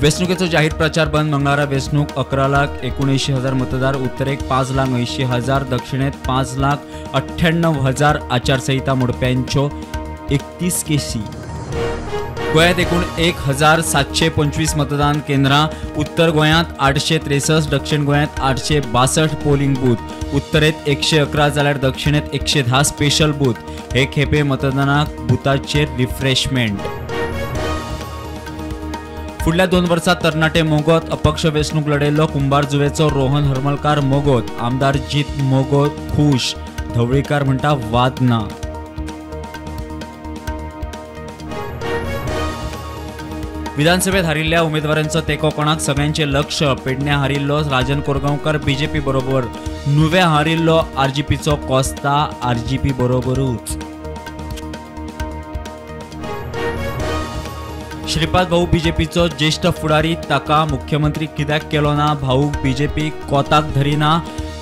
वेंचणुकेचो जाहीर प्रचार बंद. मंगळारा वेंचणूक 11,79,000 मतदार. उत्तरेक 5,80,000, दक्षिणेत 5,98,000. आचारसंहिता मोडप्यांच्यो 31 केसी. गोंयांत एकूण 1,725 मतदान केंद्रां. उत्तर गोंयांत 863, दक्षिण गोंयांत 862 पोलिंग बूथ. उत्तरेत 111 जाल्यार दक्षिणेत 110 स्पेशल बूथ. हे खेपे मतदानाक बुथाचेर रिफ्रेशमेंट. फुडल्या 2 वर्सात तरणाटे मोगोत अपक्ष वेंचणूक लढयल्लो कुंभारजुवेचो रोहन हरमलकार मोगोत. आमदार जीत मोगोत खूश. ढवळीकार म्हणटा वाद ना. विधानसभेत हारिल्ल्या उमेदवारांचो तेंको कोणाक सगळ्यांचे लक्ष. पेडण्या हारिल्लो राजन कोरगांवकर बीजेपी बरोबर. नुव्या हारिल्लो आरजीपीचो कोस्ता आरजीपी बरोबरूच. श्रीपाद भाऊ बीजेपीचो ज्येष्ठ फुडारी, ताका मुख्यमंत्री कित्याक केलो ना? भाऊ बीजेपी कोताक धरिना.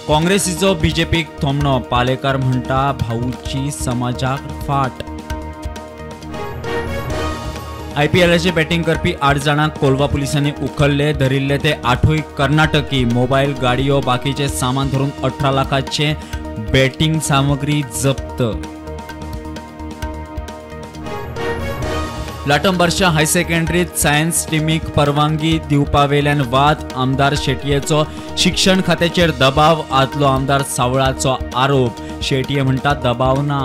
काँग्रेसीचो बीजेपीक थोमणो. पालेकार म्हणटा भाऊची समाजाक फाट. आयपीएलाचे बॅटिंग करपी 8 जाणांक कोलवा पुलिसांनी उखल्ले. धरिल्ले ते 8 कर्नाटकी. मोबायल, गाडयो, बाकीचे सामान धरून 18 लाखाचे बॅटिंग सामग्री जप्त. लाटंबारच्या हायर सेकंडरीत सायन्स टिमीक परवानगी दिवपावेल्यान वाद. आमदार शेटयेचो शिक्षण खात्याचेर दबाव. आदलो आमदार सावळाचो आरोप. शेटये म्हणटा दबाव ना.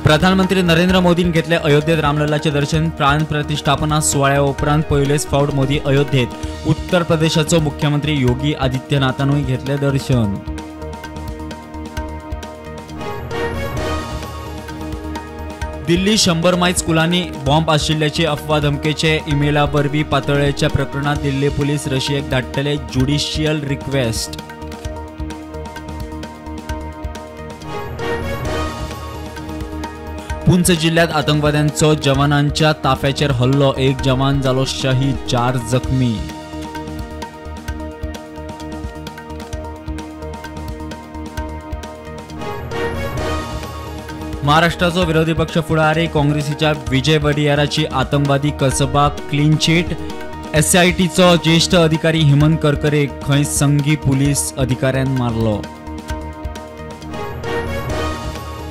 प्रधानमंत्री नरेंद्र मोदीन घेतले अयोध्येत रामलल्लाचे दर्शन. प्राण प्रतिष्ठापना सुवाळ्या उपरांत पयलेच फावट मोदी अयोध्येत. उत्तर प्रदेशाचो मुख्यमंत्री योगी आदित्यनाथानूय घेतले दर्शन. दिल्ली 100 मायज स्कुलांनी बॉम्ब आशिल्ल्याची अफवा. धमकेचे इमेला वरवीं पातळ्ळेच्या प्रकरणात दिल्ली पुलीस रशियेक धाडटले ज्युडिशियल रिक्वेस्ट. पुंछ जिल्ह्यात आतंकवाद्यांचो जवानांच्या ताफ्याचेर हल्लो. 1 जवान जालो शहीद, 4 जखमी. महाराष्ट्राचो विरोधी पक्ष फुडारी काँग्रेसीच्या विजय वडियाराची आतंकवादी कसबा क्लीन चिट. एसआयटीचो ज्येष्ठ अधिकारी हेमंत करकरे खंय संघी पुलीस अधिकाऱ्यान मारलो.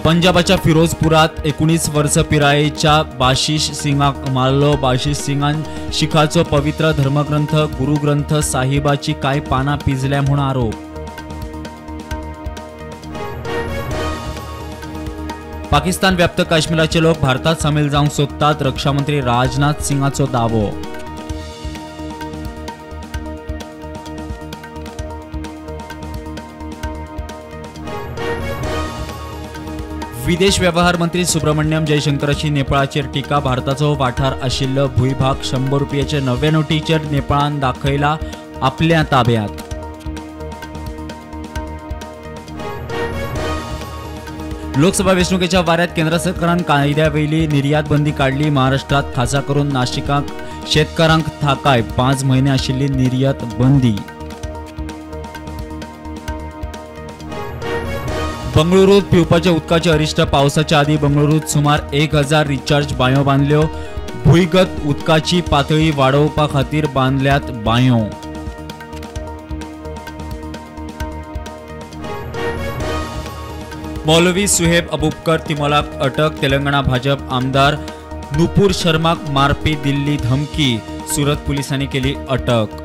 पंजाबाच्या फिरोजपुरात 19 वर्ष पिरायेच्या बाशिश सिंगाक मारलो. बाशिश सिंगान शिखाचो पवित्र धर्मग्रंथ गुरुग्रंथ साहिबाची कांय पानां पिंजल्या म्हूण आरोप. पाकिस्तान व्याप्त काश्मीराचे लोक भारतात सामील जावंक सोदतात. रक्षामंत्री राजनाथ सिंगाचो दावो. विदेश व्यवहार मंत्री सुब्रमण्यम जयशंकराची नेपाळाचेर टीका. भारताचो वाठार आशिल्लो भूंयभाग 100 रुपयाचे नव्या नोटीचेर नेपाळान दाखयला आपल्या ताब्यात. लोकसभा वेंचणुकेच्या वाऱ्यात केंद्र सरकारान कायद्यावेली निर्यात बंदी काडली. महाराष्ट्रात खासा करून नाशिकाक शेतकारांक थाकाय. 5 म्हयने आशिल्ली निर्यात बंदी. बंगळुरूत पिवपाच्या उदकाचे अरिश्ट. पावसाच्या आदी बंगळुरूत सुमार 1000 रिचार्ज बांयो बांदल्यो. भूंयगत उदकाची पातळी वाडोवपा खातीर बांदल्यात बांयो. मौलवी सुहेब अबुबकर तिमोलाक अटक. तेलंगणा भाजप आमदार नुपूर शर्माक मारपी दिल्ली धमकी. सुरत पुलिसांनी केली अटक.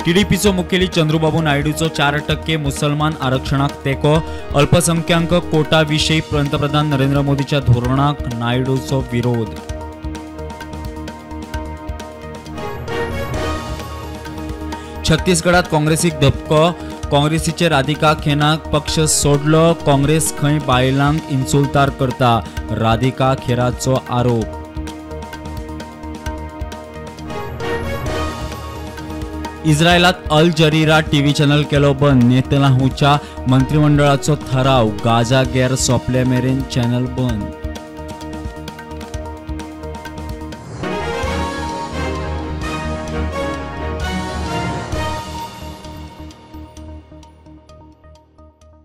टीडीपीचो मुखेली चंद्रबाबू नायडूचो 4% मुसलमान आरक्षणाक तेंको. अल्पसंख्याक कोटा विशीं पंतप्रधान नरेंद्र मोदीच्या धोरणाक नायडूचो विरोध. छत्तीसगडात काँग्रेसीक धपको. काँग्रेसीचे राधिका खेनाक पक्ष सोडलो. काँग्रेस खंय बायलांक इन्सुल्तार करता, राधिका खेराचो आरोप. इस्रायलात अल जरीरा टीव्ही चॅनल केलो बंद. नेतन्याहूच्या मंत्रिमंडळाचो ठराव. गाझा गैर सोंपले मेरेन चॅनल बंद.